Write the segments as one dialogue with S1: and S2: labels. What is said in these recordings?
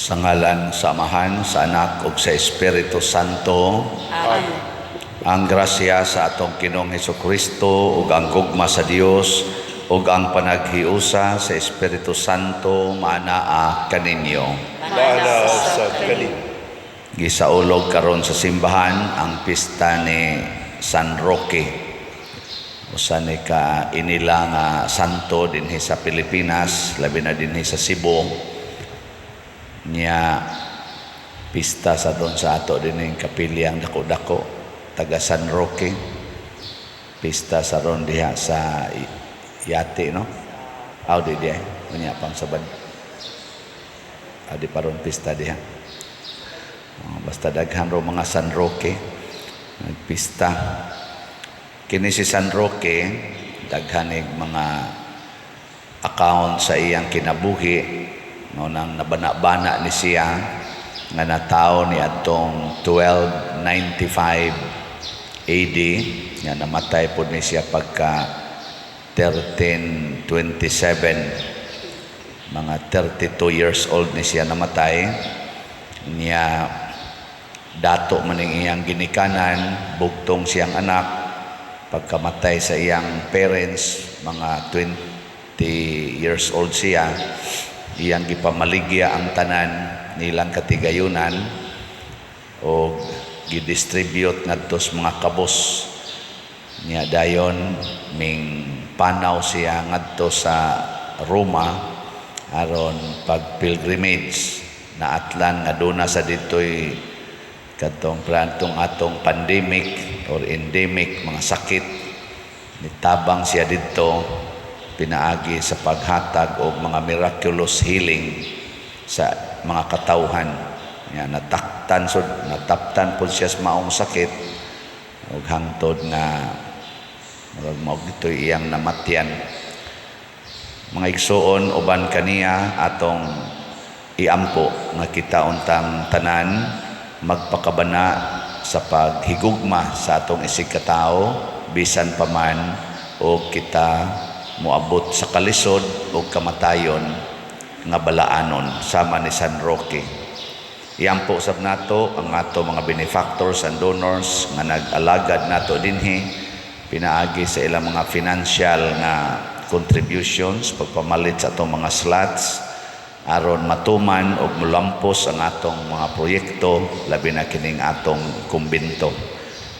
S1: Sa ngalan sa Amahan, sa Anak ug sa Espiritu Santo.
S2: Amen.
S1: Ang grasya sa atong Ginoong Hesukristo ug ang gugma sa Dios ug ang panaghiusa sa Espiritu Santo maanaa kaninyo.
S2: Maanaa sa kaninyo.
S1: Gisaulog karon sa simbahan ang pista ni San Roque. Usa ni ka inila nga santo dinhi sa Pilipinas, labi na dinhi sa Cebu. Nya pista sa doon sa ato dinhing kapilyang dako-dako taga San Roque. Pista sa ron diha sa Yate, no? Aw, di diha. Unya pang Sabad. Aw, di pa ron pista diha. Oh, basta daghan ro mga San Roque nagpista. Kini si San Roque, daghan ig mga account sa iyang kinabuhi, no, nang nabana-bana ni siya nga natawo ni atong 1295 AD, nga namatay pod ni siya pagka 1327, mga 32 years old ni siya namatay. Niya dato maning iyang ginikanan, bugtong siyang anak. Pagkamatay sa iyang parents, mga 20 years old siya, iyang gipamaligya ang tanan nilang katigayunan o gidistribute ngadto sa mga kabos niya. Dayon ming panaw siya ngadto sa Roma aron pag pilgrimage. Naatlan nga duna sa ditoy kadtong plantong atong pandemic or endemic mga sakit. Nitabang siya didto pinaagi sa paghatag og mga miraculous healing sa mga katawhan. Ya, nataktan sud, nataptan pud siya sa maong sakit ug hangtod nga murag mao dito'y iyang namatyan. Mga igsuon, uban kaniya atong iampo nga kita untang tanan magpakabana sa paghigugma sa atong isig katao bisan pa man o kita moabot sa kalisod o kamatayon nga balaanon sama ni San Roque. Iampo sab nato ang ato mga benefactors and donors nga nag-alagad nato dinhi pinaagi sa ilang mga financial nga contributions, pagpamalit sa atong mga slots aron matuman og mulampos ang atong mga proyekto, labi na kining atong kumbento.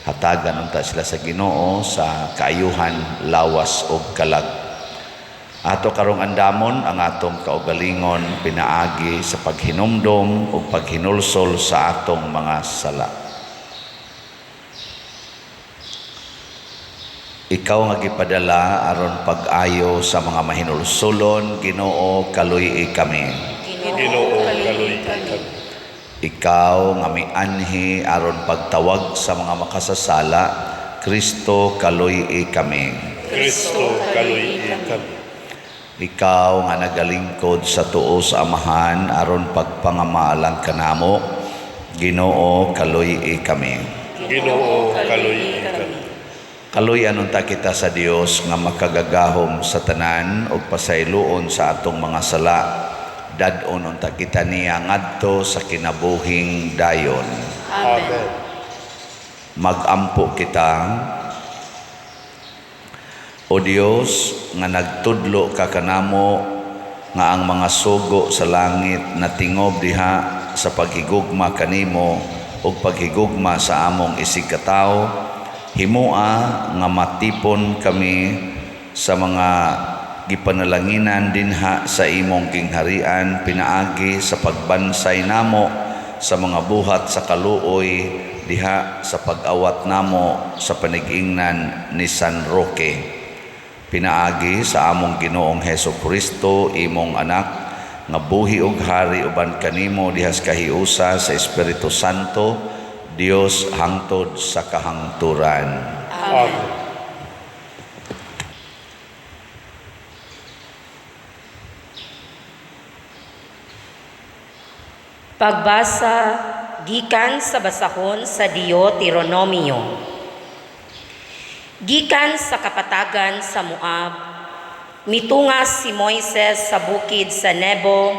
S1: Hatagan unta sila sa Ginoo sa kaayuhan, lawas ug kalag. Ato karong andamon ang atong kaugalingon pinaagi sa paghinumdom ug paghinulsol sa atong mga sala. Ikaw nga gipadala aron pag-ayo sa mga mahinulsolon, Ginoo, kaluy-i kami.
S2: Ginoo, kaluy-i kami.
S1: Ikaw nga mianhi aron pagtawag sa mga makasasala, Kristo, kaluy-i kami.
S2: Kristo, kaluy-i kami.
S1: Ikaw nga nagalingkod sa tuo sa Amahan aron pagpangamalang kanamo, Ginoo, kaluy-i kami.
S2: Ginoo, kaluy-i kami.
S1: Kaluy-an unta kita sa Dios nga makagagahom sa tanan ug pasayloon sa atong mga sala. Dad-on unta kita niya ngadto sa kinabuhing dayon.
S2: Amen.
S1: Magampo kita. O Dios nga nagtudlo ka kanamo nga ang mga sugo sa langit natingob diha sa paghigugma kanimo ug paghigugma sa among isig katawo, himoa nga matipon kami sa mga gipanalanginan dinha sa imong gingharian pinaagi sa pagbansay namo sa mga buhat sa kaluoy diha sa pag-awat namo sa panigingnan ni San Roque. Pinaagi sa among Ginoong Heso Kristo, imong anak, nga buhi ug hari uban kanimo diha sa kahiusa sa Espiritu Santo, Dios hangtod sa kahangturan.
S2: Amen.
S3: Pagbasa gikan sa basahon sa Deuteronomio. Gikan sa kapatagan sa Moab, mitungas si Moises sa bukid sa Nebo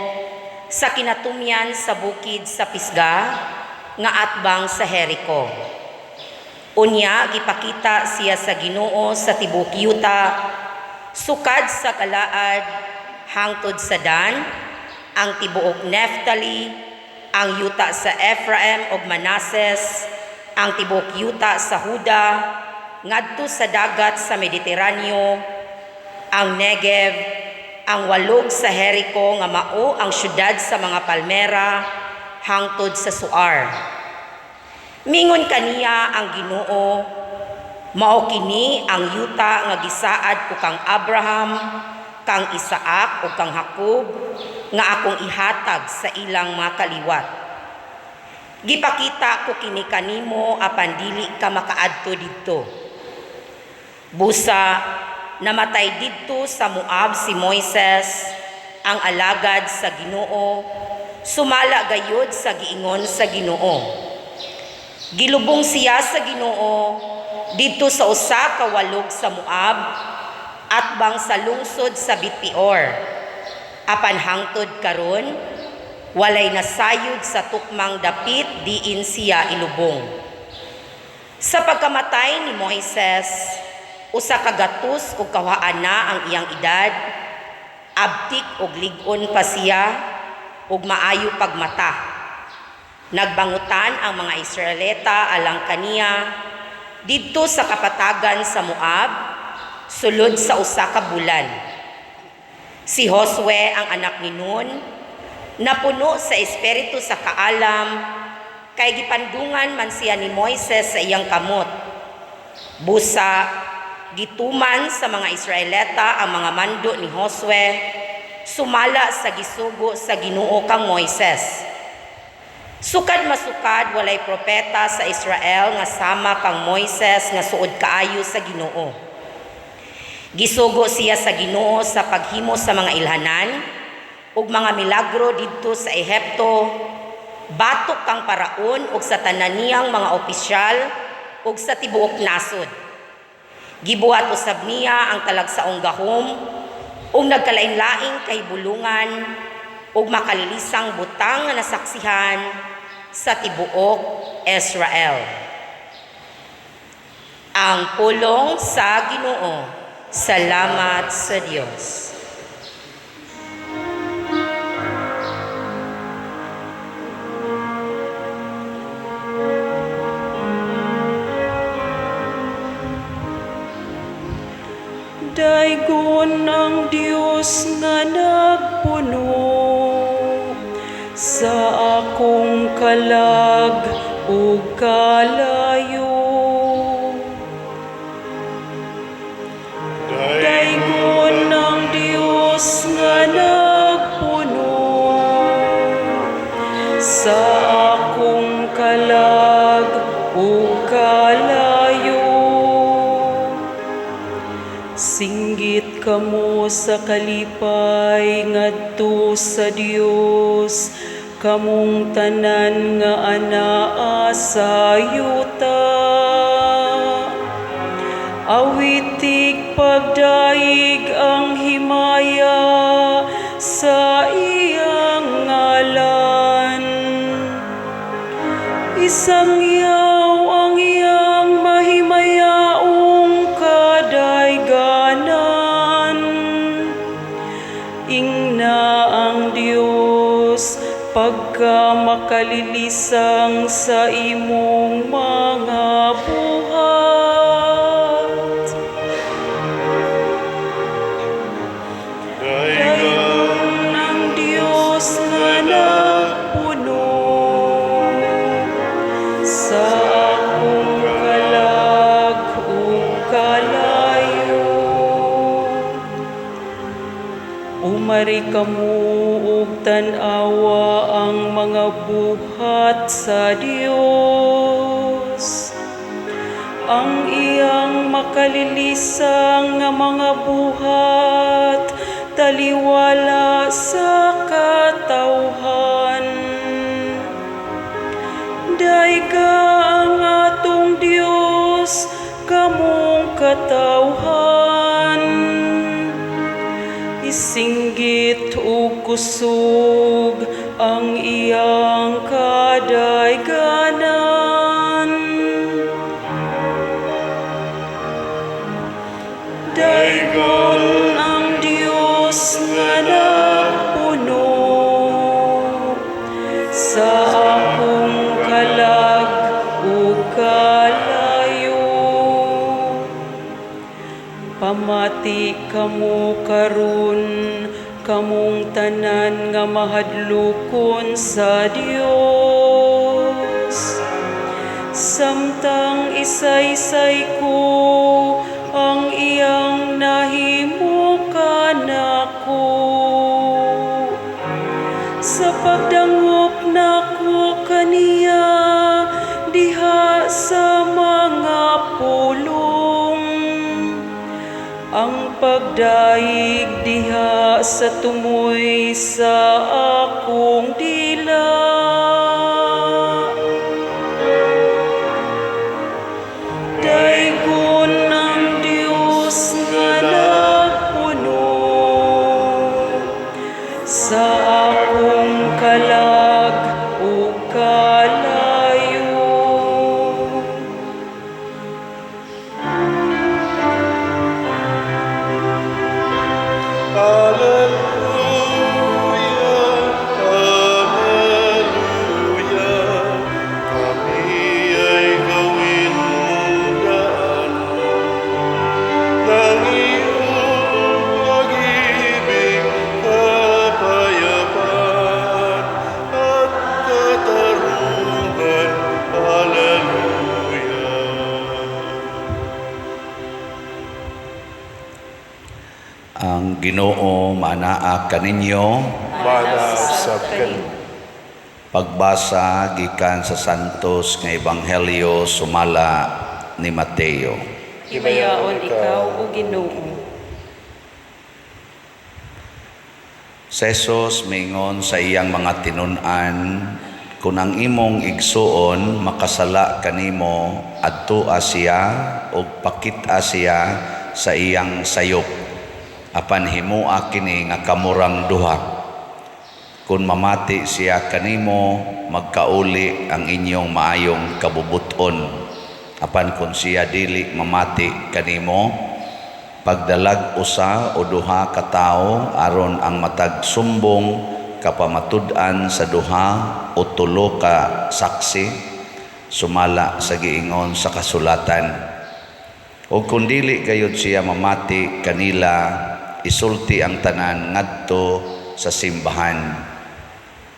S3: sa kinatumyan sa bukid sa Pisga nga atbang sa Jericho. Unya gipakita siya sa Ginoo sa tibuok yuta, sukad sa Galaad hangtod sa Dan, ang tibuok Neftali, ang yuta sa Ephraim ug Manases, ang tibuok yuta sa Huda ngadto sa dagat sa Mediteraneo, ang Negev, ang walog sa Jericho nga mao ang syudad sa mga palmera hangtod sa Suar. Mingon kaniya ang Ginoo, "Mao kini ang yuta nga gisaad ko kang Abraham, kang Isaac ug kang Jacob nga akong ihatag sa ilang mga kaliwat. Gipakita ko kini kanimo apan dili ka makaadto didto." Busa namatay didto sa Moab si Moises, ang alagad sa Ginoo, sumala gayud sa giingon sa Ginoo. Gilubong siya sa Ginoo didto sa usa ka walog sa Moab, atbang sa lungsod sa Betpeor. Apan hangtod karon walay nasayod sa tukmang dapit diin siya ilubong. Sa pagkamatay ni Moises, 102 na ang iyang edad, abtik og lig-on pa siya ug maayo pagmata. Nagbangutan ang mga Israelita alang kaniya didto sa kapatagan sa Moab sulod sa 1 ka bulan. Si Josue, ang anak ni Nun, napuno sa espiritu sa kaalam kay gipandungan man siya ni Moises sa iyang kamot. Busa gituman sa mga Israelita ang mga mando ni Josue sumala sa gisugo sa Ginoo kang Moises. Sukad masukad walay propeta sa Israel nga sama kang Moises nga suod kaayo sa Ginoo. Gisugo siya sa Ginoo sa paghimo sa mga ilhanan ug mga milagro didto sa Ehipto batok kang Paraon ug sa tanan niyang mga opisyal ug sa tibuok nasod. Gibuhat usab niya ang talagsaong gahom ug nagkalain-laing kahibulungan ug makalilisang butang nga nasaksihan sa tibuok Israel. Ang pulong sa Ginoo. Salamat sa Dios.
S4: Daygon ang Dios nga nagpuno sa akong kalag ug kalayo. Daygon ang Dios nga nagpuno sa akong kalag ug kalayo. Singgit kamo sa kalipay ngadto sa Dios, kamong tanan nga anaa sa yuta. Awitig pagdayeg ang himaya sa iyang ngalan. Isangyaw ang iyang mahimayaong kadayganan. Ingna ang Dios pagka makalilisang sa imong mga buhat. Daygon ang Dios nga nagpuno sa akong kalag ug kalayo. Umari kamo ug tan-awa ang mga buhat sa Dios, ang iyang makalilisang nga mga buhat taliwala sa katawhan. Dayga ang atong Dios, kamong katawhan. Singgit ug kusog ang iyang kadayganan. Daygon ang Dios nga nagpuno sa akong kalag ug kalayo. Pamati kamo karon, kamong tanan nga mahadlokon sa Dios. Samtang isaysay ko ang iyang nahimo kanako. Sa pagdangop nako kaniya diha sa mga pulong, ang pagdayeg diha sa tumoy sa akong dila. Daygon ang Dios nga nagpuno sa akong kalag ug kalayo.
S2: Alleluia, Alleluia, kami ay gawin mong daan ng iyong pag-ibig, kapayapaan at katarungan. Alleluia.
S1: Ang Ginoo maanaa kaninyo.
S2: Mana usab kanimo.
S1: Pagbasa gikan sa Santos nga Ebanghelyo sumala ni Mateo.
S4: Himayaon ikaw, o Ginoo.
S1: Si Jesus mingon sa iyang mga tinun-an, kung ang imong igsuon makasala kanimo, adtoa siya ug pakit-a siya sa iyang sayop. Apan himoa kini nga kamurang duha. Kung mamati siya kanimo, magkauli ang inyong maayong kabubuton. Apan kung siya dili mamati kanimo, pagdalag usa o duha ka tawo aron ang matag sumbong kapamatud-an sa duha o tulo ka saksi, sumala sa giingon sa kasulatan. O kung dili gayud siya mamati kanila, isulti ang tanan ngadto sa simbahan.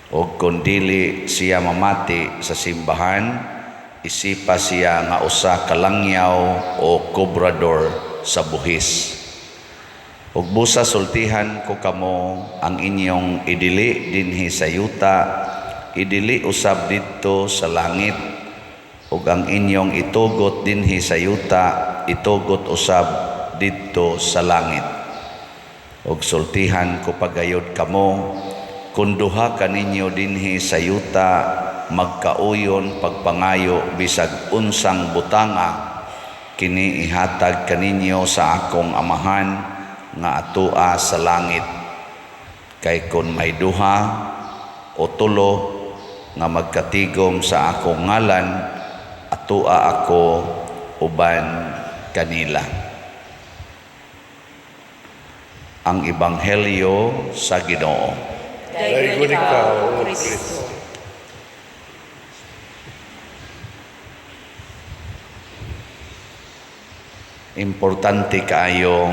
S1: O kung dili siya mamati sa simbahan, isipa siya nga usa ka langyaw o kobrador sa buhis. Ug busa sultihan ko kamo ang inyong idili dinhi sa yuta, idili usab didto sa langit, ug ang inyong itugot dinhi sa yuta, itugot usab didto sa langit. Ug sultihan ko pagayod kamo, kun duha kaninyo dinhi sa yuta magkauyon pagpangayo bisag unsang butanga, kini ihatag kaninyo sa akong amahan nga atoa sa langit. Kay kun may duha o tulo nga magkatigom sa akong ngalan, atoa ako uban kanila. Ang Ebanghelyo sa Ginoo.
S2: Daygon ikaw, O Kristo.
S1: Importante kaayo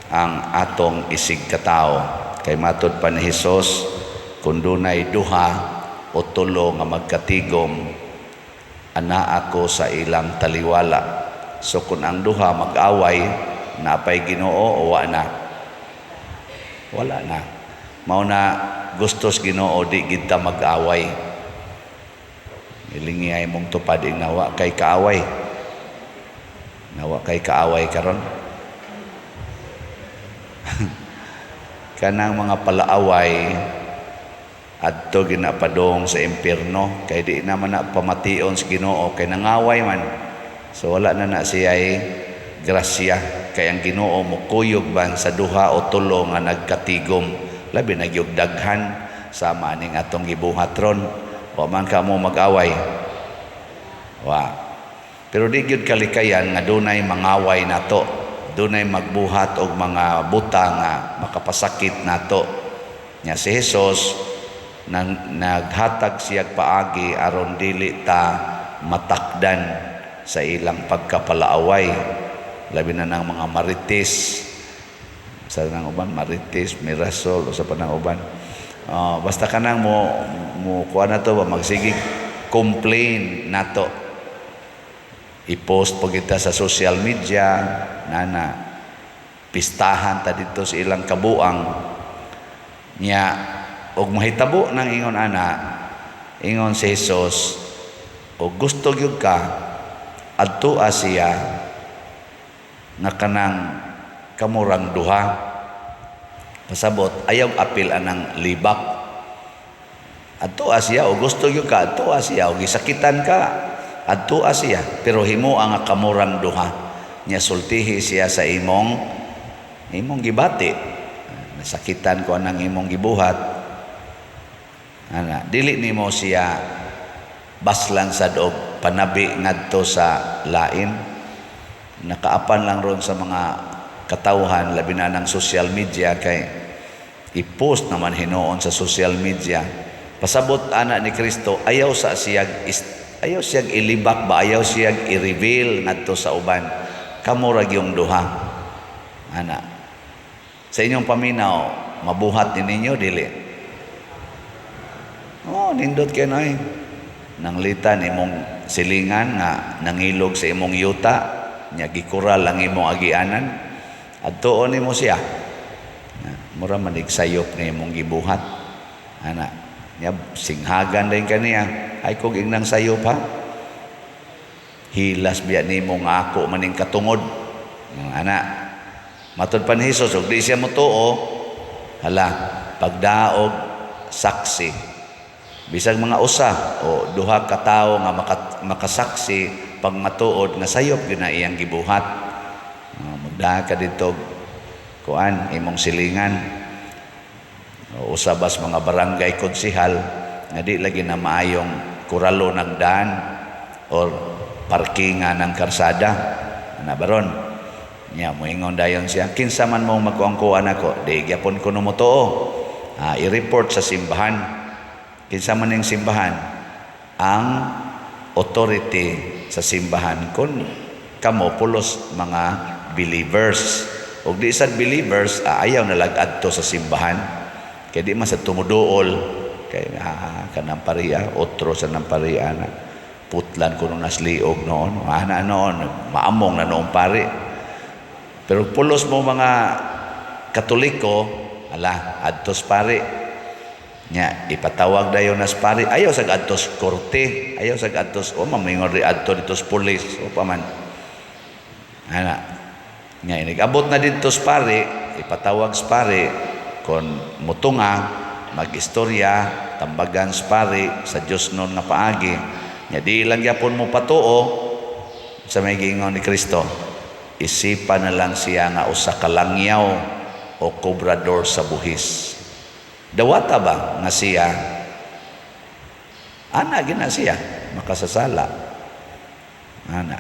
S1: ang atong isig katao. Kay matud pa ni Hesus, kung dunay duha o tulo nga magkatigom, anaa ako sa ilang taliwala. So kung ang duha mag-away, napay Ginoo o wa na? Wala na. Mao na gustos Ginoo di gid ta mag-away. Ilingi ay mong tupad nawa kay kaaway. Nawa kay kaaway karon. Kanang mga palaaway adto ginapadong sa impierno kay di naman na pamation sa Ginoo kay nangaway man. So wala na na siya'y grasya kay ang Ginoo mokuyog ban sa duha o tulo nga nagkatigom, labi na gyud daghan sama aning atong gibuhat ron. Wa man ka mo mag-away, wa, pero di gyud kalikayan nga dunay mangaway nato, dunay magbuhat og mga buta nga makapasakit nato. Nya si Jesus nang naghatag siyag paagi aron dili ta matakdan sa ilang pagkapalaaway, labi na ng mga marites sa nang uban, marites, mirasol o sa panang uban. Basta kanang mo mo kuha na to ba, magsige complain nato, i-post po kita sa social media nana, pistahan ta dito sa ilang kabuang. Nya og mahitabo nang ingon ana, ingon si Jesus, og gusto gyud ka, adtoa siya nga kanang kamurang duha. Pasabot, ayaw apil anang libak. Adtoa siya, og gusto gyud ka, adtoa siya, og gisakitan ka, adtoa siya, pero himoa nga kamurang duha. Nya sultihi siya sa imong gibati, nasakitan ko anang imong gibuhat ana. Dili nimo siya baslan sad og panabi ngadto sa lain. Nakaapan lang ron sa mga katawhan, labi na ng social media, kay i-post naman hinuon sa social media. Pasabot ana ni Kristo, ayaw siyag ilibak ba, ayaw siyag i-reveal ngadto sa uban. Kamo ra gyung duha ana. Sa inyong paminaw, mabuhat ni ninyo, dili? Oh, nindot kay noy. Nanglitan imong silingan nga nangilog sa imong yuta, nya gikural ang imong agianan. Adtuon nimo siya. Na, mura manig sayop nga imong gibuhat. Ana, nya singhagan din kaniya. Ay kog ingnang sayop ha. Hilas biya nimo nga ako maning katungod. Ana, matod pa ni Jesus, ug di siya motuo, hala, pagdaog saksi. Bisag mga usa o duha ka tawo nga makasaksi pag matuod nga sayop gyud na iyang gibuhat. Magdaha ka dito kuan imong silingan. O usabas mga barangay konsihal nga di lagi na maayong kuralo ng daan or parkingan ng karsada. Ana baron? Nya moingon dayon siya, kinsa man mong magkuang-kuan ako, di gyapon ko motuo. Ah, i-report sa simbahan. Kinsa man ning simbahan, ang authority sa simbahan kun kamo pulos mga believers. Ug di sad believers, ayaw na lag adto sa simbahan. Kay di man sa tumuduol kay kanang pariya, otro sa nang pariya na putlan kuno nasliog noon. Ana noon, maamong na noong pari. Pero pulos mo mga Katoliko, ala, adtos pari. Nya ipatawag dayon nas pari. Ayaw sa adtos korte, ayaw sa adtos o mamingon ri adto dito sa pulis o pa man. Ana. Nya inig-abot na didto sa pari, ipatawag sa pari kon mutunga, magistorya, tambagan sa pari sa Dios nun nga paagi. Nya di lang gyapon mo patuo sa may giingon ni Kristo. Isipan na lang siya nga usa ka langyaw o kobrador sa buhis. Dawata ba nga siya ana gina siya makasasala? Ana.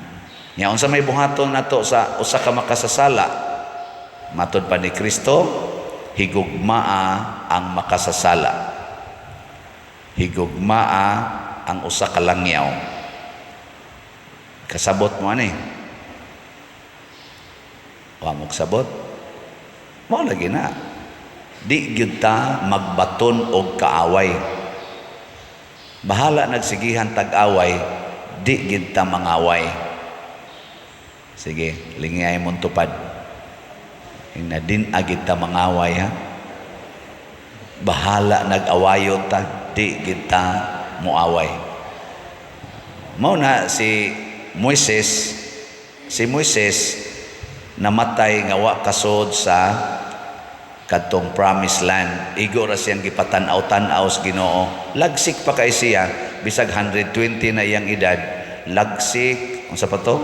S1: Nya unsa may buhaton nato sa usa ka makasasala? Matod pa ni Kristo, higugmaa ang makasasala. Higugmaa ang usa ka langyaw. Kasabot mo ani? Wa mo kasabot? Mao lagi na. Di gyud ta magbaton og kaaway. Bahala nagsigihan tag-away, di gyud ta mangaway. Sige, lingay mong tupad. Ingna din agid ta mangaway ha. Bahala nag-awayo ta, di gyud ta moaway. Mao na si Moises namatay nga wa kasod sa kadtong promised land. Igo ra siyang gipatan-aw-tan-aw sa Ginoo. Lagsik pa kay siya, bisag 120 na iyang edad, lagsik, unsa pa to?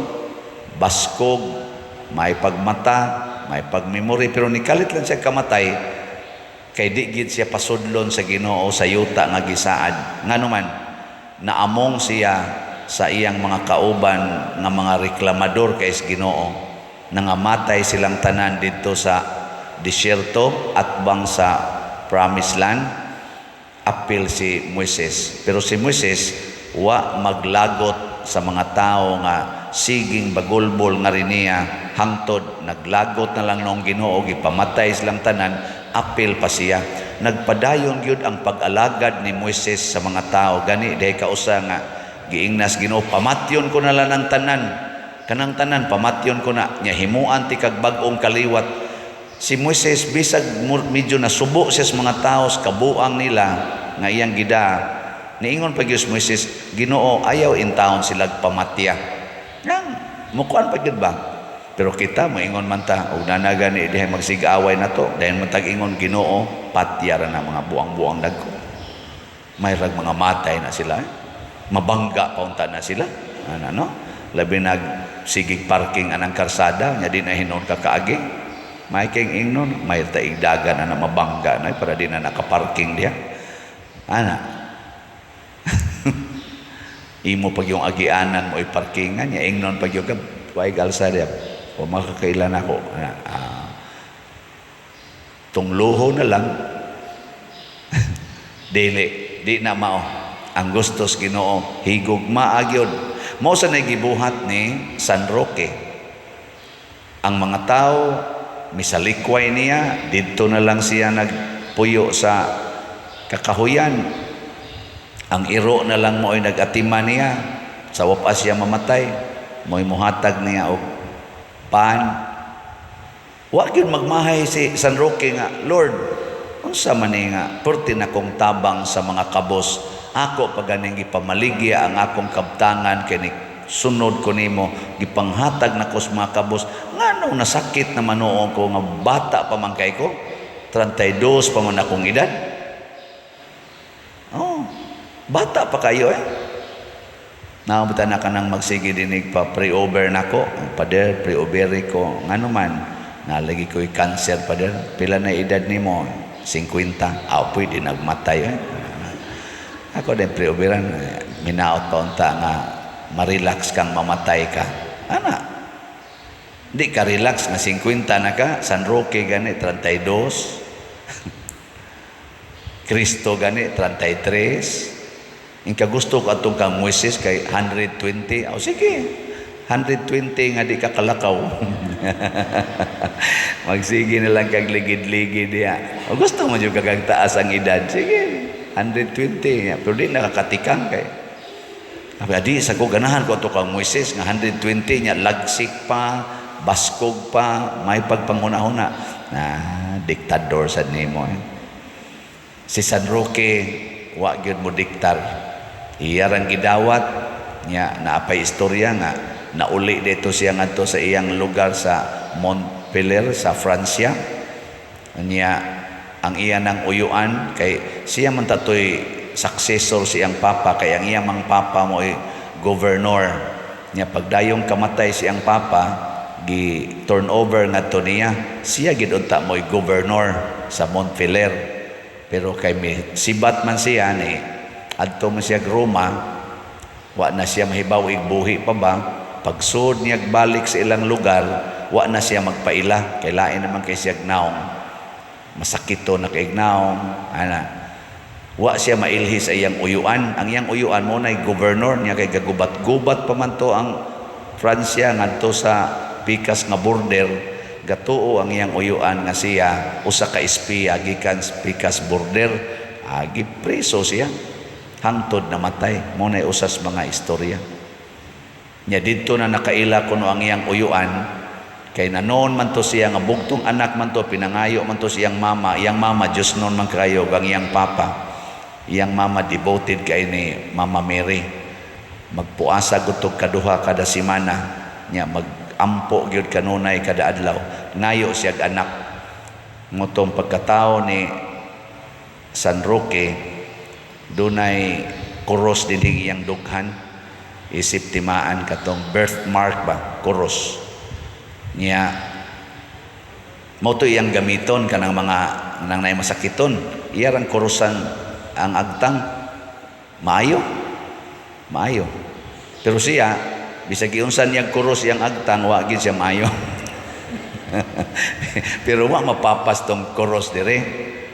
S1: Baskog, May pagmata, may pagmemory, pero nikalit lang siya kamatay kay di gid siya pasudlon sa Ginoo sa yuta nga gisaad. Ngano man, naamong siya sa iyang mga kauban nga mga reklamador kay sa Ginoo. Nangamatay silang tanan didto sa disyerto at bang sa Promised Land, apil si Moises. Pero si Moises wa maglagot sa mga tao nga siging bagulbol nga riniya hangtod naglagot na lang noong Ginoo, gipamatay silang tanan, apil pa siya. Nagpadayon gyud ang pag-alagad ni Moises sa mga tao. Gani diay kausa nga giingnas Ginoo, "Pamatyon ko na lang ang tanan, kanang tanan pamatyon ko na nya, himuan ti kag bag-ong kaliwat." Si Moises, bisag medyo nasubo siya sa mga tao sa kabuang nila nga iyang gida, niingon pa gyud si Moises, "Ginoo, ayaw intawon sila pamatya." Nang mukuan pa gyud ba? Pero kita moingon man ta og nanaga ni dihay magsigaway na to, dahil man tag ingon, "Ginoo, patya ra na mga buang-buang dagko." May rag mga matay na sila, eh. Mabangga pa unta na sila. Ano, no? Labi nag sigig parking anang karsada, nya di na hinon ka kaagi. May king ingnon, may taigdagan na mabangga na para di na nakaparking diha. Ana. Imo pag yung agianan mo iparkingan niya, ingnon pag yung ka, way galsa diha. O makakailan ako. Ana, tungluho na lang. Dili, di na mao. Ang gustos Ginoo, higugmaa gyud. Mao sa gibuhat ni San Roque. Ang mga tao misalikway niya, didto na lang siya nagpuyo sa kakahuyan. Ang iro na lang mo'y nag-atima niya, sa wapas siya mamatay, mo'y muhatag niya og pan. Wa gyud magmahay si San Roque nga, "Lord, unsa man ni nga perti na kong tabang sa mga kabos, ako pa ganing gipamaligya ang akong kabtangan kay ni sunod ko nimo, gipanghatag na ko sa mga kabos, nganong nasakit na manuo ko nga bata pa man kay ko, 32 pa man akong edad?" Oh, bata pa kayo eh. Nabutan na ka nang magsige dinig pa pre-over nako, "Pader, pre-over ko." "Ngano man?" "Nalagi ko'y cancer, pader." "Pila na edad nimo?" "50." "Ah, pwede nagmatay eh." Ako din pre-overan, minaot pa unta nga ma-relax kang mamatay ka. Ana. Di ka relax nga 50 na ka, San Roque gani 32. Kristo gani 33. Inka gusto ko atong kang Moises kay 120. O sige. 120 nga di ka kalakaw. Magsige na lang kag ligid-ligid diya. O gusto mo jud kag taas ang edad. Sige. 120. Pero di nakakatikang kay. Sabi, adi, sa ko ganahan ko ato kang Moises nga 120 niya, lagsik pa, baskog pa, may pagpanghuna-huna. Na, diktador sa nimo. Eh. Si San Roque, wa gyud mo diktar. Iya rang gidawat niya, naapay istorya nga nauli dito siya ngadto sa iyang lugar sa Montpellier sa Francia. Niya ang iya nang uyuan kay siya man tatoy successor siyang papa, kay ang iyang mang papa mo ay governor niya. Pagdayong kamatay siyang papa, gi turn over ngadto niya, siya gid unta mo'y governor sa Montpellier. Pero kay may sibat man siya ni adto man siya Roma, wa na siya mahibaw igbuhi pa ba. Pagsud niya balik sa ilang lugar, wa na siya magpaila kay lain naman kay siya naong masakito na kay naong ana. Wa siya mailhi sa iyang uyuan. Ang iyang uyuan mo nay governor niya kay gagubat-gubat pa man to ang Francia ngadto sa pikas nga border. Gatuo ang iyang uyuan nga siya usa ka espiya gikan sa pikas border. Agi preso siya hangtod namatay. Mo nay usas mga istorya nya. Didto na nakaila kuno ang iyang uyuan kay nanoon man to siya nga bugtong anak man to, pinangayo man to siyang mama. Iyang mama Diyos noon man kayo ang iyang papa. Iyang mama devoted kay ni Mama Mary, magpuasa gutog kaduha kada semana nya, magampo gyud kanunay kada adlaw, ngayo siya anak. Ngutong pagkatao ni San Roque, dunay kuros dinhi iyang dughan, isip timaan katong birthmark ba, kuros. Niya mao to iyang gamiton kanang mga nang naay masakiton. Iya rang kurusan ang agtang, maayo. Maayo. Pero siya, bisag giunsa niyang kuros iyang agtang, wa gid siya maayo. Pero wa mapapas tong kuros dire.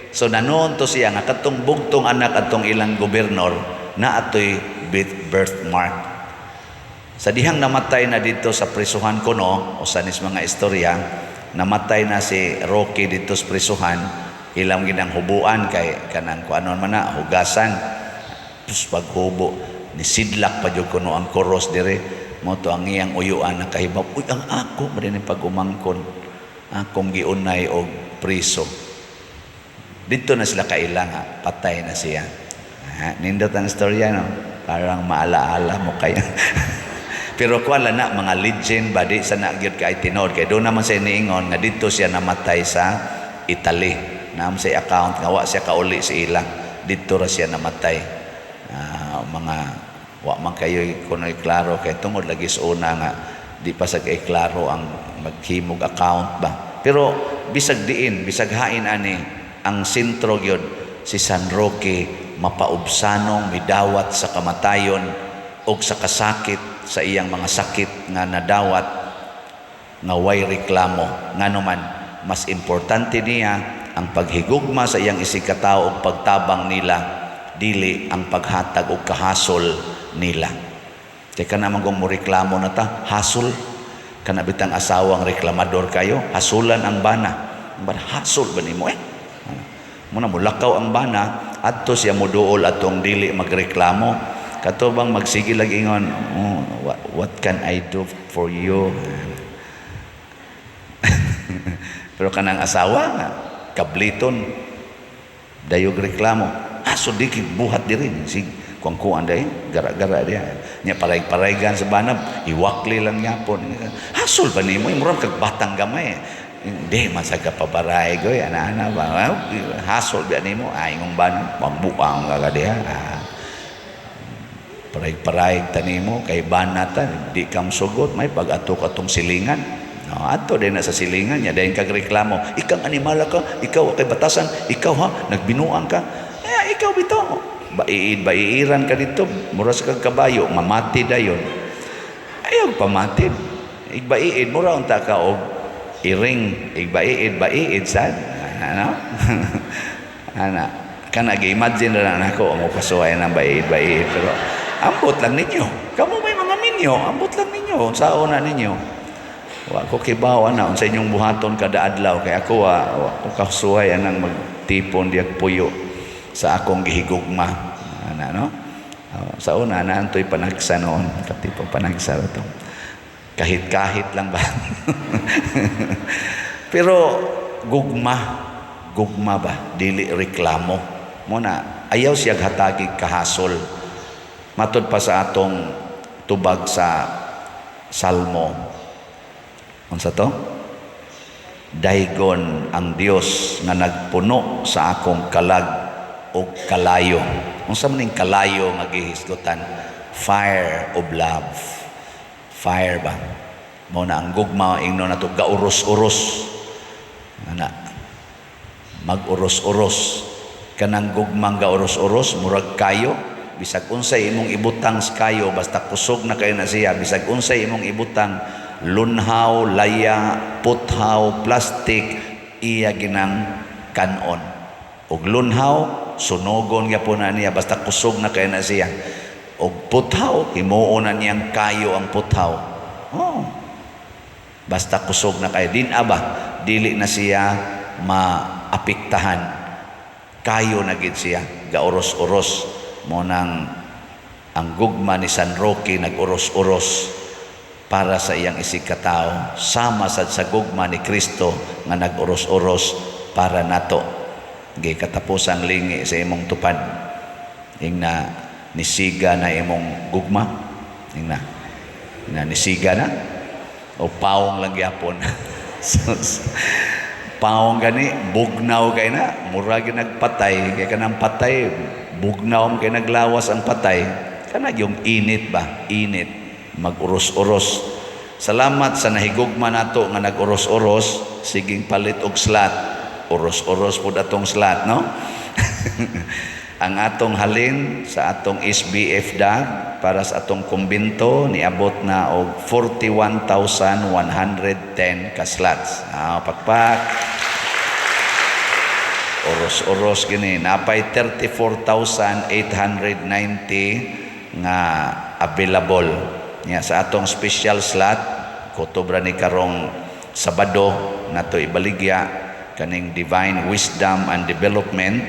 S1: So nanoon to siya nga katong bugtong anak atong ilang gobernador na atoy birthmark. Sa dihang namatay na dito sa prisuhan kuno, o sa nis mga istorya, namatay na si Roque dito sa prisuhan, ilang ginang hubuan kay kanang kuanon man na hugasan. Tapos paghubo ni sidlak pa jud kuno ang kuros dire. Mo to ang iyang uyuan nakahibaw, "Uy, ang ako man ni pag-umangkon, akong giunay og priso." Dito na sila kaila nga patay na siya. Ha, nindot ang istorya, no? Parang maalaala mo kaya. Pero kuan lang na mga legend ba, di sa na gyud kay tinuod, kay doon naman sa niingon nga dito siya namatay sa Italy. Naam sa account nga wa siya kauli sa ila. Dito ra siya namatay. Mga wa man kayo kunoy klaro kay tungod lagi sa una nga di pa sa kay klaro ang maghimog account ba. Pero bisag diin, bisag hain ani ang sentro gyud, si San Roque mapaubsanong midawat sa kamatayon og sa kasakit, sa iyang mga sakit nga nadawat nga way reklamo. Ngano man, mas importante niya ang paghigugma sa iyang isigkatao og pagtabang nila, dili ang paghatag og kahasol nila. Kay kana man kung moreklamo na ta, hasol. Kana bitang asawang reklamador kayo, hasulan ang bana. Ang bana, "Hasol ba nimo eh?" Muna mulakaw ang bana, adto siya moduol atong dili magreklamo. Kato bang magsige lang ingon, "Oh, what can I do for you?" Pero kanang asawa nga kabliton, dayog reklamo. "Ah, so di buhat diri sig kuang kuan day gara-gara diya." Nya paray-paraygan sa banab, iwakli lang yapon. "Hasol ba nimo? Murag kag batang gamay." "Hindi man sa kapabaray goy, ana-ana ba hasol ba nimo?" Ay, ingong banab, "Pambuang ka diha. Ah, paray-paray tanimo kay bana ta, di kam sugot may pag-ato katong silingan." No, adto din na sa silingan niya dayon kag reklamo, "Ikang animala ka, ikaw kay batasan, ikaw ha, nagbinuang ka." Eh, ikaw bitaw. Baiid baiiran ka dito, mura sa kag kabayo, mamati dayon. Ayaw pamatid. Igbaiid mura unta ka og iring, igbaiid baiid sad. Ano? Ana, kana gi-imagine na lang nako mo kasuway ng baiid baiid, pero ambot lang ninyo. Kamo may mga minyo, ambot lang ninyo unsaon na ninyo. Wa ko kibaw ana unsa inyong buhaton kada adlaw, kay ako wa ko kasuway anang magtipon diag puyo sa akong gihigugma. Ana, no? Sa una na antoy panagsa noon, katipon panagsa ra to. Kahit-kahit lang ba. Pero gugma, gugma ba, dili reklamo. Mo na ayaw siya hatagig kahasol. Matud pa sa atong tubag sa Salmo. Unsa to? Daygon ang Dios nga nagpuno sa akong kalag og kalayo. Unsa man ning kalayo nga gihisgutan? Fire of love. Fire ba? Mao na ang gugma, ingnon nato, gauros-uros. Ana. Mag-uros-uros. Kanang gugmang gauros-uros, murag kayo, bisag unsay imong ibutang sa kayo, basta kusog na kayo na siya. Bisag unsay imong ibutang, lunhaw, laya, puthaw, plastic, iya ginang kanon. Og lunhaw, sunogon gyapon na niya, basta kusog na kayo na siya. Og puthaw, himuon na niyang kayo ang puthaw. Oh. Basta kusog na kayo. Din aba, dili na siya maapektahan. Kayo na gid siya. Gauros-uros. Mo nang ang gugma ni San Roque nag-uros-uros para sa iyang isigkatao, sama sad sa gugma ni Kristo nga nag-uros-uros para nato. Gi katapusang lingi sa imong tupad, ingna nisiga na imong gugma, ingna na nisiga na o paong lang gyapon. Sus. Paong gani, bugnaw kay na, mura gyud nagpatay, kay kanang patay bugnaw man kay naglawas ang patay. Kana yung init ba, init mag-uros-uros. Salamat sa nahigugma nato nga nag-oros-oros, siging palit og slot. Oros-oros pud atong slot, no? Ang atong halin sa atong SBF DAG para sa atong kumbinto niabot na og 41,110 ka slots. Ah, pakpak. Oros-oros gini, napay 34,890 nga available. Nya sa atong special slot, kutob ra ni karong Sabado nato ibaligya kaning Divine Wisdom and Development,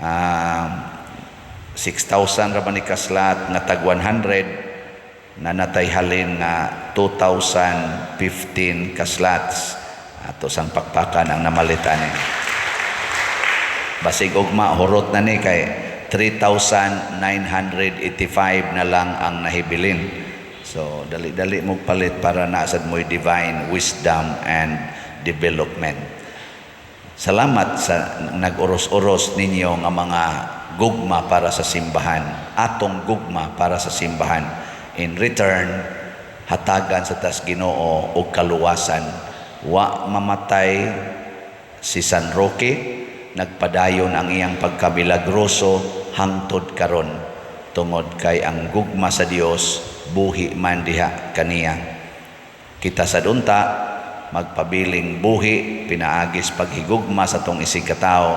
S1: 6,000 ra ba ni ka slot nga tag 100 na natay halin nga 2,015 ka slots. Ato sang pakpakan ang namalit ani. Basig ugma hurot na ni kay 3,985 na lang ang nahibilin. So dali-dali mo palit para nasad mo'y Divine Wisdom and Development. Salamat sa nag-oros-oros ninyo nga mga gugma para sa simbahan, atong gugma para sa simbahan. In return, hatagan sa tas Ginoo og kaluwasan. Wa mamatay si San Roque, nagpadayon ang iyang pagkamilagroso hangtod karon tungod kay ang gugma sa Dios buhi man diha kaniya. Kita sad unta magpabiling buhi pinaagis paghigugma sa tong isig katawo,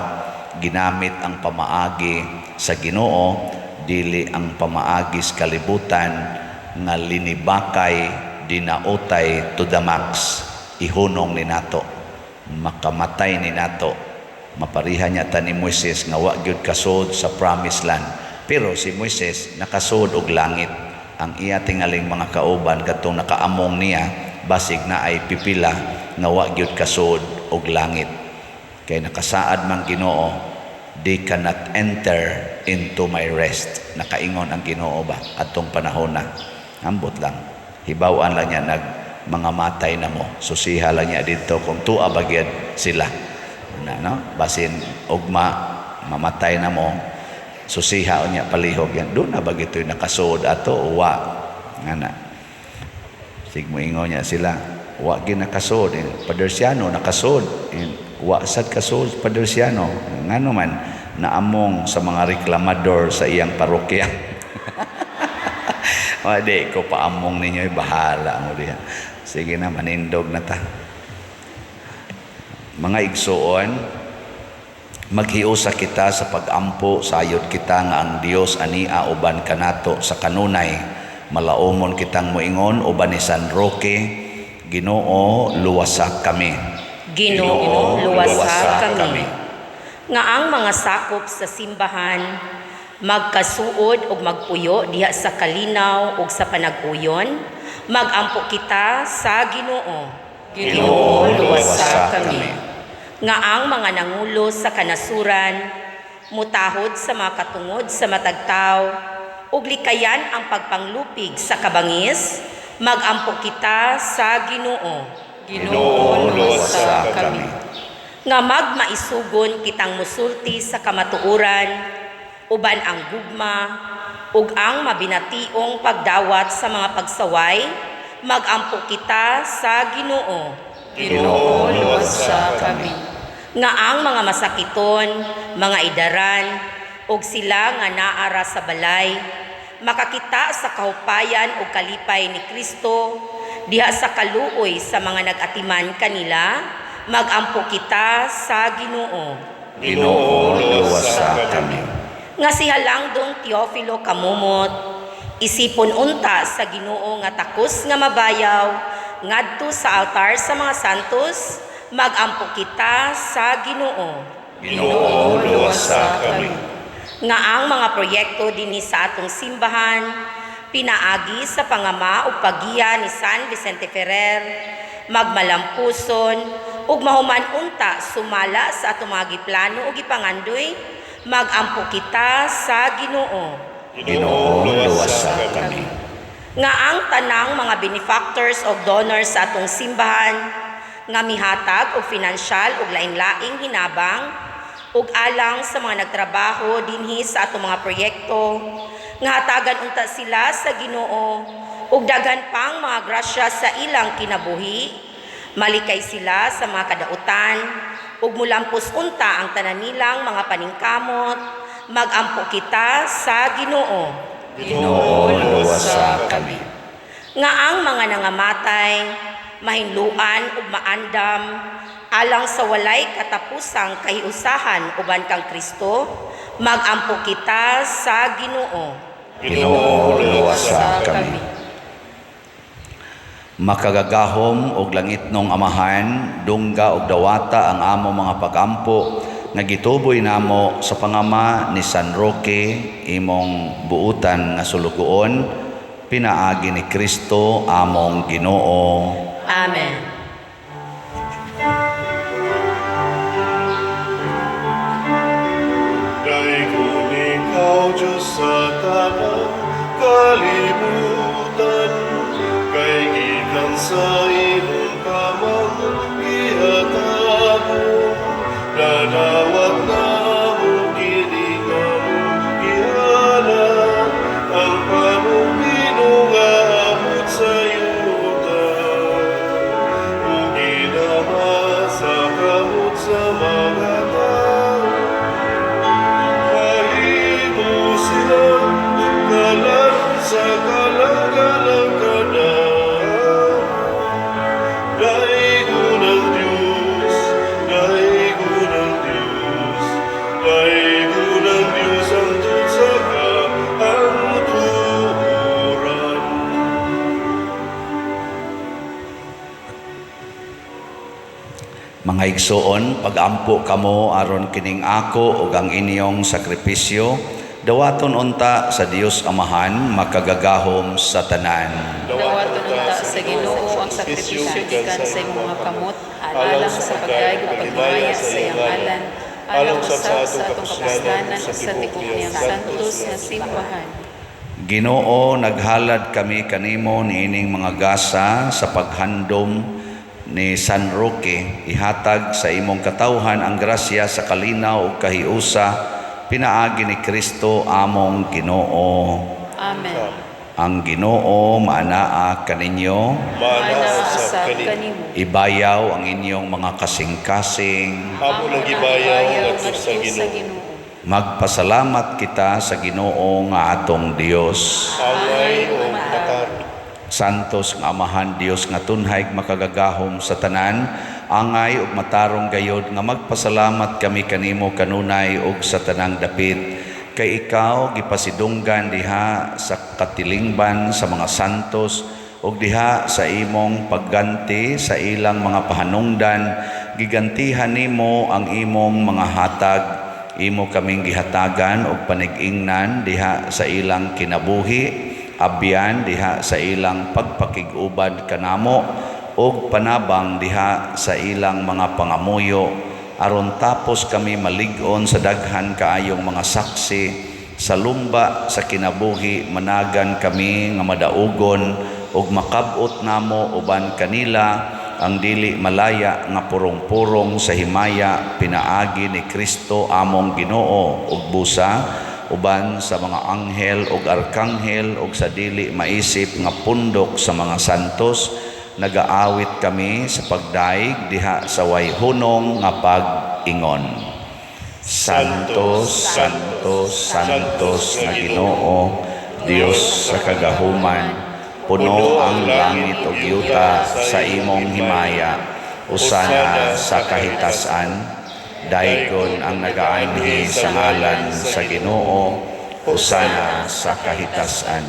S1: ginamit ang pamaagi sa Ginoo, dili ang pamaagi sa kalibutan nga linibakay, dinautay to the max. Ihunong ni nato, makamatay ni nato, mapariha niya ta ni Moises nga wa gyud kasud sa promised land. Pero si Moises nakasud og langit. Ang iya tingaling mga kauban katong nakaamong niya, basig na ay pipila nga wa gyud kasud og langit. Kay nakasaad man Ginoo, "They cannot enter into my rest." Nakaingon ang Ginoo ba atong panahon na. Ambot lang. Hibaw-an lang niya nag mga matay na mo. Susiha lang niya dito kung tuwa ba gyud sila. Na, no? Basin ugma mamatay na mo, susiha niya palihog yan. Doon na ba gito'y nakasuod ato o wa? Nga na. Sig mo ingon niya sila, wa gyud nakasuod. Eh, Padersiano nakasuod. Eh, wa sad kasuod Padersiano. Ngano man naamong sa mga reklamador sa iyang parokya. O di ko paamong ninyo, eh, bahala mo diha. Sige na, manindog na ta. Mga igsuon, maghiusa kita sa pagampo, sayod kita nga ang Dios ania uban kanato sa kanunay. Malaumon kitang moingon uban ni San Roque, "Ginoo, luwasa kami."
S3: Ginoo, luwasa kami. Nga ang mga sakop sa simbahan magkasuod ug magpuyo diha sa kalinaw ug sa panag-uyon, magampo kita sa Ginoo.
S1: Ginoo, luwasa kami.
S3: Nga ang mga nangulo sa kanasuran mutahod sa mga katungod sa matag tawo ug likayan ang pagpanglupig sa kabangis, magampo kita sa Ginoo.
S4: Ginoo, luwasa kami.
S3: Nga magmaisugon kitang musulti sa kamatuoran uban ang gugma ug ang mabinationg pagdawat sa mga pagsaway, magampo kita sa Ginoo.
S4: Ginoo, luwasa kami.
S3: Nga ang mga masakiton, mga idaran ug sila nga naara sa balay makakita sa kahupayan ug kalipay ni Kristo diha sa kaluoy sa mga nag-atiman kanila, magampo kita sa Ginoo.
S1: Ginoo, luwasa kami.
S3: Nga si Halangdong Teofilo Camomot isipon unta sa Ginoo nga takos nga mabayaw ngadto sa altar sa mga santos, magampo kita sa Ginoo.
S1: Ginoo, luwasa kami.
S3: Nga ang mga proyekto dinhi sa atong simbahan pinaagi sa pangama ug paggiya ni San Vicente Ferrer magmalampuson ug mahuman unta sumala sa atong mga giplano ug gipangandoy, magampo kita sa Ginoo.
S1: Ginoo, luwasa kami.
S3: Nga ang tanang mga benefactors o donors sa atong simbahan nga mihatag og finansyal ug lain-laing hinabang ug alang sa mga nagtrabaho dinhi sa atong mga proyekto, nga hatagan unta sila sa Ginoo. ug daghan pang mga grasya sa ilang kinabuhi, malikay sila sa mga kadautan ug mulampos unta ang tanan nilang mga paningkamot, magampo kita sa Ginoo.
S1: Ginoo, luwasa kami.
S3: Nga ang mga nangamatay mahinluan ug maandam alang sa walay katapusang kahiusahan uban kang Kristo, magampo kita sa Ginoo.
S1: Ginoo, luwasa kami. Makagagahom og langitnong Amahan, dungga og dawata ang amo mga pagampo nga gituboy namo sa pangama ni San Roque, imong buutan nga sulugoon, pinaagi ni Kristo among Ginoo.
S3: Amen.
S2: Daygon ikaw, Diyos, sa tanang kalibutan, kay gikan sa imong kamang gihatagon, nadawat namo kini nga among gihalad, ang panubino nga abot sa yuta, ug gidama sa kamot sa mga tao. Mahimo sila kalan sa kalagalang kanang. Daigon ang Diyos, daigon ang Diyos, daigon ang Diyos hangtod sa kahangturan.
S1: Mga igsoon, pagampo kamo aron kining ako ug ang inyong sakripisyo, dawaton unta sa Dios Amahan makagagahom sa tanan.
S4: Dawaton unta sa Ginoo ang sakripisyo gikan sa imong mga kamot alang sa pagdayeg ug paghimaya sa iyang ngalan, alang usab sa atong kapuslanan ug sa tibuok niyang santos nga simbahan.
S1: Ginoo, naghalad kami kanimo niining mga gasa sa paghandom ni San Roque. Ihatag sa imong katawhan ang grasya sa kalinaw ug kahiusa pinaagi ni Kristo among Ginoo.
S4: Amen.
S1: Ang Ginoo maanaa kaninyo,
S2: Maanaa
S4: Maanaa
S2: usab
S4: usab
S2: kanimo.
S4: kanimo.
S1: ibayaw ang inyong mga kasing-kasing.
S2: Amo nang gibayaw ngadto sa Ginoo.
S4: Ginoo.
S1: Magpasalamat kita sa Ginoo nga atong Dios.
S2: Angay o matarong.
S1: Santos nga Amahan Dios nga tunhay makagagahom sa tanan, angay ug matarong gayod nga magpasalamat kami kanimo kanunay ug sa tanang dapit, kay ikaw gipasidunggan diha sa katilingban sa mga santos ug diha sa imong pagganti sa ilang mga pahanungdan, gigantihan nimo ang imong mga hatag. Imo kaming gihatagan og panig-ingnan diha sa ilang kinabuhi, abyan diha sa ilang pagpakig-uban kanamo, ug panabang diha sa ilang mga pangamuyo, aron tapos kami malig-on sa daghan kaayong mga saksi sa lumba sa kinabuhi, managan kami nga madaugon ug makab-ot namo uban kanila ang dili malaya nga purong-purong sa himaya pinaagi ni Kristo among Ginoo, ug busa uban sa mga anghel ug arkanghel ug sa dili maisip nga pundok sa mga santos, nagaawit kami sa pagdaig diha sa way hunong nga pag-ingon. Santos, Santos, Santos nga Ginoo, Dios sa kagahuman, puno ang langit ug yuta sa imong himaya. Usana sa kahitasan, daygon ang nagaanhi sa ngalan sa Ginoo, usana sa kahitasan.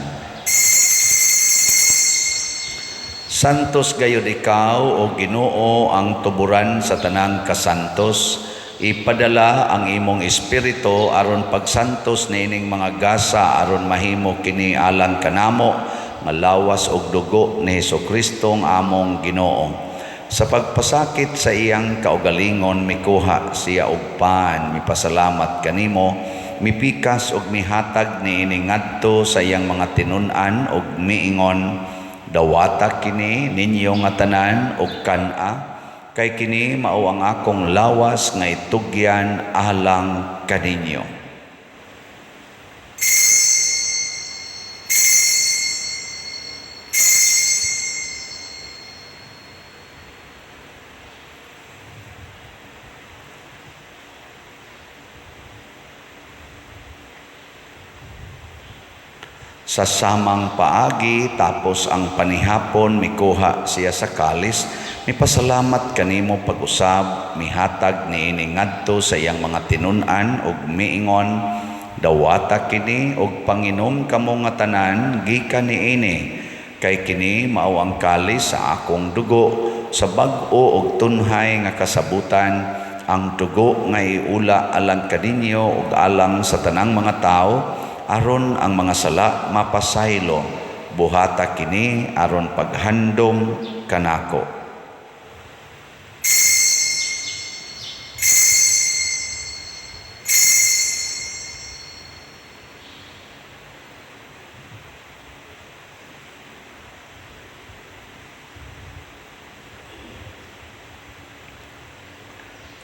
S1: Santos gayud ikaw, o Ginoo, ang tuburan sa tanang kasantos. Ipadala ang imong espiritu aron pagsantos niining mga gasa, aron mahimo kini alang kanamo nga lawas ug dugo ni Hesukristo ang among Ginoo. Sa pagpasakit sa iyang kaugalingon, mikuha siya og pan, mipasalamat kanimo, mipikas og mihatag niini ngadto sa iyang mga tinun-an og miingon: "Dawata kini ninyo nga tanan og kan-a, kay kini mao ang akong lawas nga itugyan alang kaninyo." Sa samang paagi, tapos ang panihapon, mikuha siya sa kalis, mipasalamat kanimo pag-usab, mihatag niini ngadto sa iyang mga tinun-an ug miingon, "Dawata kini ug panginom kamo nga tanan gikan niini, kay kini mao ang kalis sa akong dugo sa bag-o ug tunhay nga kasabutan, ang dugo nga iula alang kaninyo ug alang sa tanang mga tawo aron ang mga sala mapasaylo. Buhata kini aron paghandom kanako."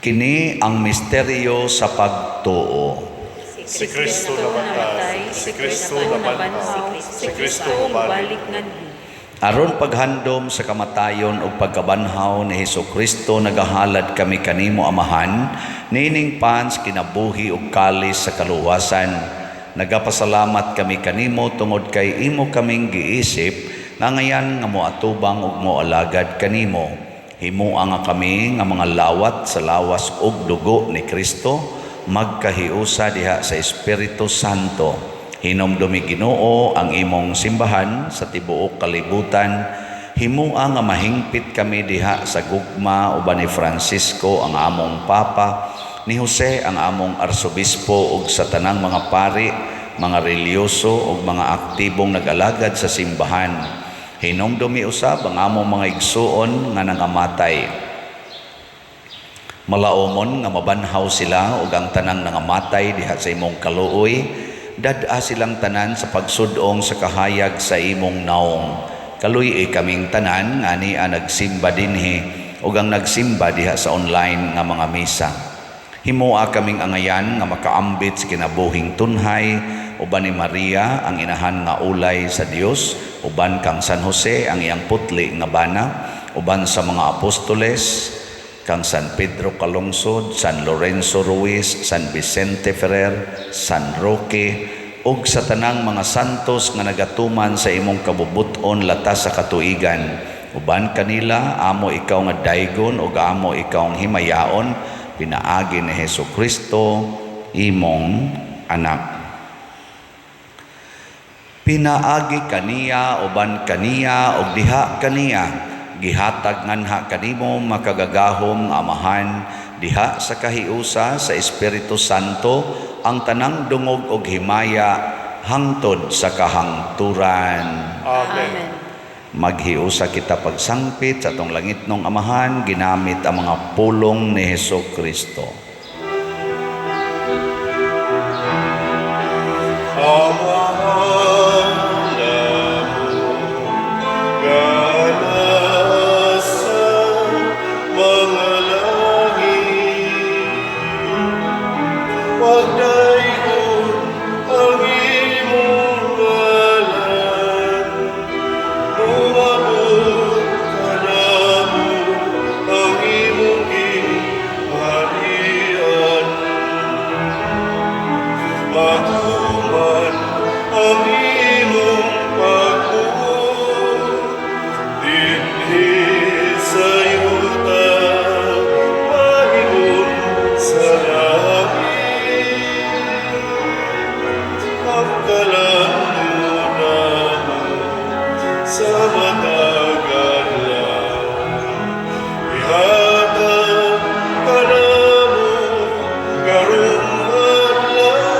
S1: Kini ang misteryo sa pagtuo.
S2: Si Kristo namatay, si Kristo nabanhaw, si Kristo mubalik
S4: nganhi.
S1: Aron paghandom sa kamatayon ug pagkabanhaw ni Hesus Kristo, nagahalad kami kanimo, Amahan, niining pan sa kinabuhi ug kalis sa kaluwasan. Nagapasalamat kami kanimo tungod kay imo kaming giisip nga ngayan nga moatubang ug moalagad kanimo. Himoa nga kami nga mga lawat sa lawas ug dugo ni Kristo magkahiusa diha sa Espiritu Santo. Hinumdumi, Ginoo, ang imong simbahan sa tibuok kalibutan. Himoa nga mahingpit kami diha sa gugma uban ni Francisco ang among Papa, ni Jose ang among Arsobispo ug sa tanang mga pari, mga relihiyoso ug mga aktibong nag-alagad sa simbahan. Hinumdumi usab ang among mga igsuon nga nangamatay. Malaomon nga mabanhaw sila ug ang tanang nangamatay diha sa imong kaluoy, dad-a silang tanan sa pagsud-ong sa kahayag sa imong naong. Kaluy-i kaming tanan nga ania nagsimba dinhi ug ang nagsimba diha sa online nga mga misa. Himoa kaming angayan nga makaambit sa kinabuhing tunhay uban ni Maria ang inahan nga ulay sa Dios, uban kang San Jose ang iyang putli nga bana, uban sa mga apostoles, kang San Pedro Calungsod, San Lorenzo Ruiz, San Vicente Ferrer, San Roque, ug sa tanang mga santos nga nagatuman sa imong kabubut-on latas sa katuigan. Uban kanila, amo ikaw nga daygon ug amo ikaw ang himayaon, pinaagi ni Hesus Kristo, imong anak. Pinaagi kaniya, uban kaniya, ug diha kaniya, gihatag nganha kanimo makagagahom nga Amahan diha sa kahiusa sa Espiritu Santo ang tanang dungog ug himaya hangtod sa kahangturan.
S2: Amen.
S1: Maghiusa kita pagsangpit sa atong langitnong Amahan ginamit ang mga pulong ni Hesus Kristo.
S2: Amahan namo nga nasa mga langit, pagdaygon ang imong ngalan, moabot kanamo ang imong gingharian. Matuman ang imong pagbuot dinhi sa yuta maingon sa langit. Ang kalambo namo sa matag adlaw, ihatag kanamo karong adlaw,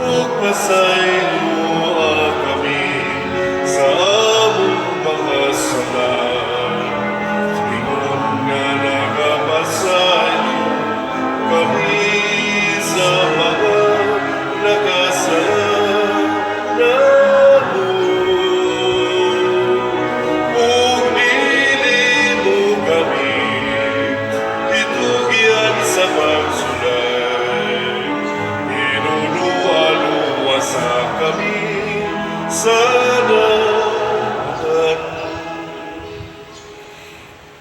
S2: ug pasayloa kami sa among mga sala, ingon nga nagapasaylo kami sa mga nakasala namo. Ug dili mo kami itugyan sa pagsulay, hinunua luwasa kami sa dautan.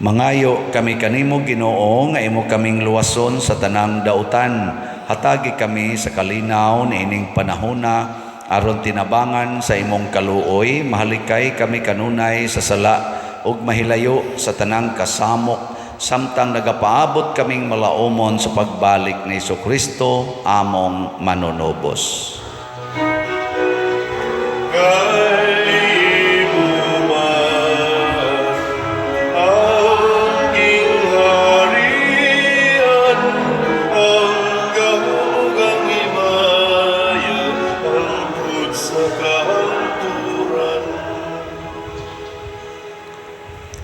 S1: Mangayo kami kanimo, Ginoo, nga imo kaming luwason sa tanang dautan. Hatagi kami sa kalinaw niining panahona Aron tinabangan sa imong kaluoy, mahalikay kami kanunay sa sala ug mahilayo sa tanang kasamok samtang nagapaabot kaming malaumon sa pagbalik ni Kristo among manunubos.
S2: Kay imo man ang gingharian, ang gahom ug ang himaya, hangtod sa kahangturan.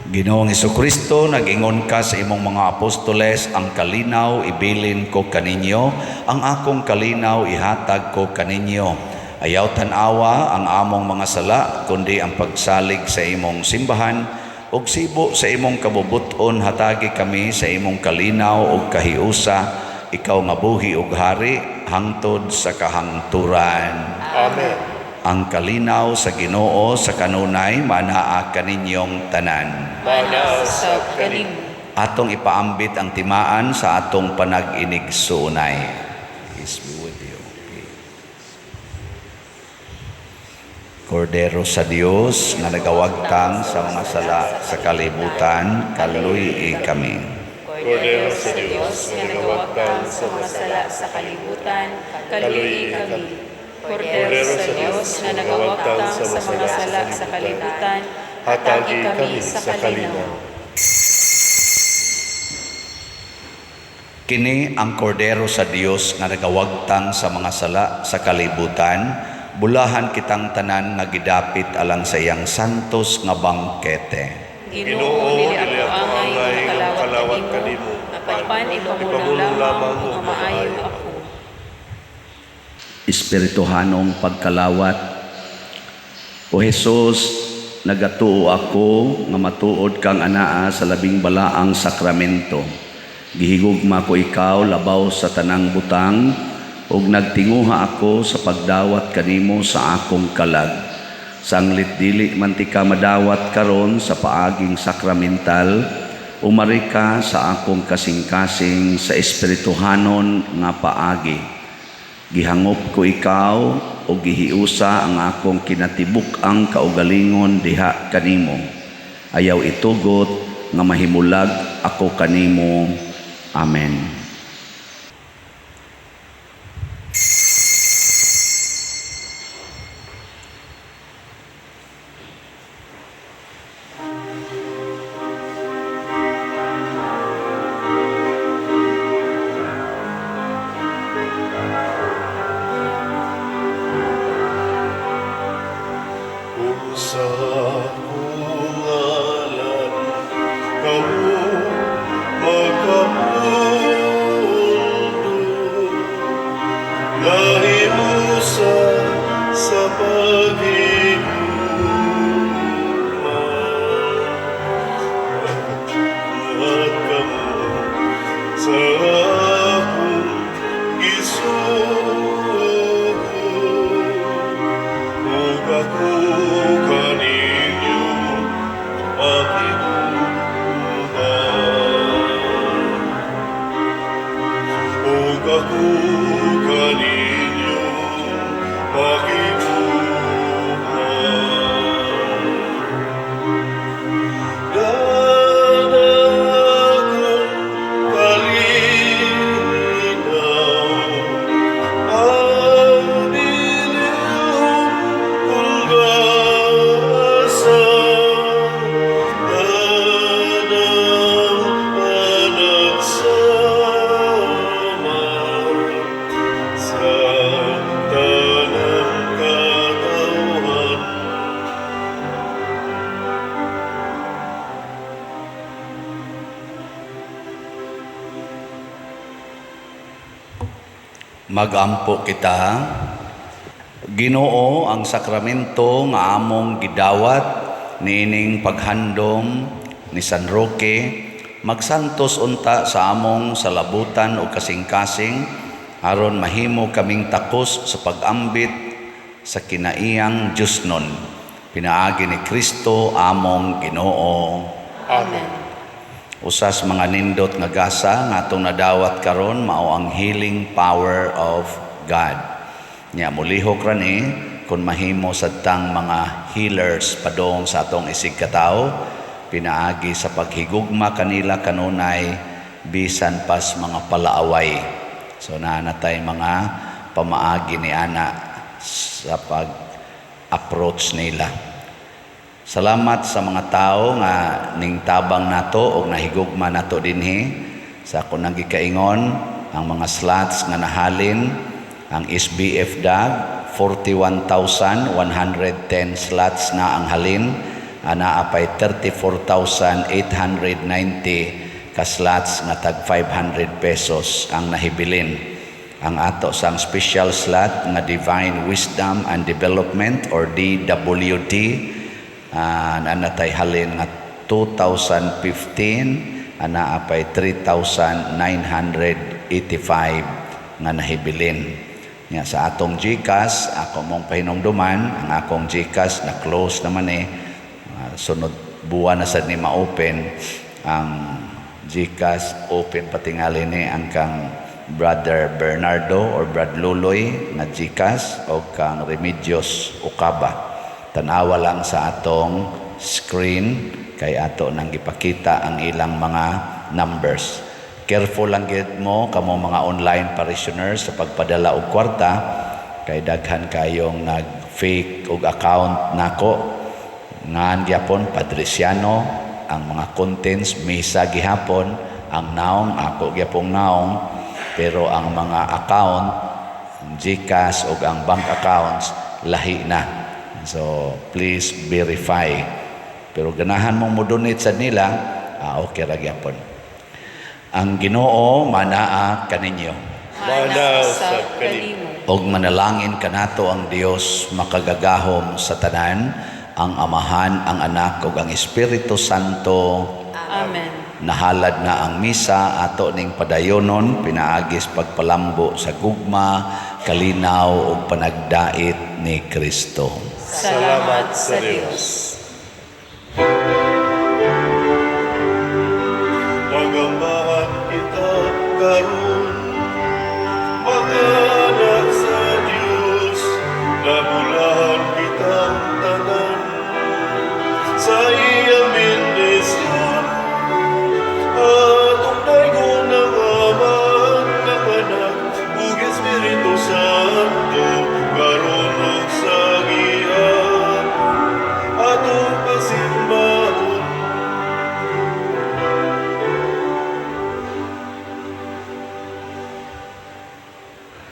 S1: Ginoong Kristo, nag-ingon ka sa imong mga apostoles, "Ang kalinaw ibilin ko kaninyo, ang akong kalinaw ihatag ko kaninyo." Ayaw tan-awa ang among mga sala, kundi ang pagsalig sa imong simbahan, ug sibo sa imong kabubut-on hatagi kami sa imong kalinaw ug kahiusa, ikaw nga buhi ug hari hangtod sa kahangturan.
S2: Amen.
S1: Ang kalinaw sa Ginoo sa kanunay manaa kaninyong tanan.
S4: Manaa usab kanimo.
S1: Atong ipaambit ang timaan sa atong panag-inigsuonay. Peace be with you. Peace. Kordero sa Dios nga nagawagtang sa mga sala sa kalibutan, kaluy kami.
S4: Kordero sa Dios nga nagawagtang sa mga sala sa kalibutan, kaluy kami. Kordero sa Dios nga nagawagtang sa mga sala sa kalibutan, hatagi kami sa kalinaw.
S1: Kini ang Kordero sa Dios nga nagawagtang sa mga sala sa kalibutan, bulahan kitang tanan nga gidapit alang sa iyang santos nga bangkete.
S4: Ginoo, dili ako angay nga makalawat kanimo, apan ipamulong lamang ug mamaayo ako.
S1: Espirituhanong pagkalawat. O Jesus, nagatuo ako nga matuod kang anaa sa labing balaang sakramento. Gihigugma ko ikaw labaw sa tanang butang ug nagtinguha ako sa pagdawat kanimo sa akong kalag. Sanglit dili man tika madawat karon sa paaging sakramental, umari ka sa akong kasing-kasing sa espirituhanon nga paagi. Gihangop ko ikaw o gihiusa ang akong kinatibuk-ang kaugalingon diha kanimo. Ayaw itugot nga mahimulag ako kanimo. Amen.
S2: Kung sa akong ngalan kamo magkapundo, nahiusa sa paghigugma, at kamo sa akong gisugo, ug ako kaninyo makigugma. Ug ako kaninyo makigugma. Dana akong kalinaw, ang dinilhon kong gasa, tanang panagsama sa tanang katawhan.
S1: Magampo kita. Ginoo, ang sakramento nga among gidawat niining paghandom ni San Roque magsantos unta sa among salabutan o kasing-kasing aron mahimo kaming takos sa pag-ambit sa kinaiyang Diosnon pinaagi ni Kristo among Ginoo.
S2: Amen.
S1: Usas mga nindot nga gasa nga atong nadawat karon mao ang healing power of God. Nya mulihok ra ni. kung mahimo sad tang mga healers padong sa atong isigkatawo pinaagi sa paghigugma kanila kanunay bisan pas mga palaaway. So naa na tay mga pamaagi ni ana sa pag-approach nila. Salamat sa mga tao nga ning tabang nato og nahigugma nato dinhi. Sa ako nang gikaingon, ang mga slots nga nahalin, ang SBF DAG, 41,110 slots na ang halin, anaa pay 34,890 ka slots nga tag 500 pesos ang nahibilin. Ang ato sang special slot nga Divine Wisdom and Development or DWD, naa natay halin nga 2015, anaa pay 3,985 nga nahibilin. Nya sa atong GCash, ako mong pahinumduman, ang akong GCash na close naman eh. Sunod buwan na sad ni ma-open ang GCash. Open patingali ni ang kang Brother Bernardo or Brad Luloy nga GCash o kang Remedios Okaba. Tanawa lang sa atong screen kay ato nang gipakita ang ilang mga numbers. Careful lang gid mo kamo mga online parishioners sa pagpadala og kwarta kay daghan kayong nag-fake og account nako. Ngan gyapon Padriciano ang mga contents, misa gihapon ang naong, ako gyapong naong, pero ang mga account, ang GCash o ang bank accounts, lahi na. So please verify. Pero ganahan mong mo donate sa nila, okay ra gyapon. Ang Ginoo manaa kaninyo.
S2: Mana usab kanimo.
S1: Og manalangin kanato ang Dios makagagahom sa tanan, ang Amahan, ang Anak ug ang Espiritu Santo.
S4: Amen.
S1: Nahalad na ang misa, ato ning padayonon pinaagis pagpalambo sa gugma, kalinaw ug panagdait ni Kristo.
S4: Salamat sa Dios.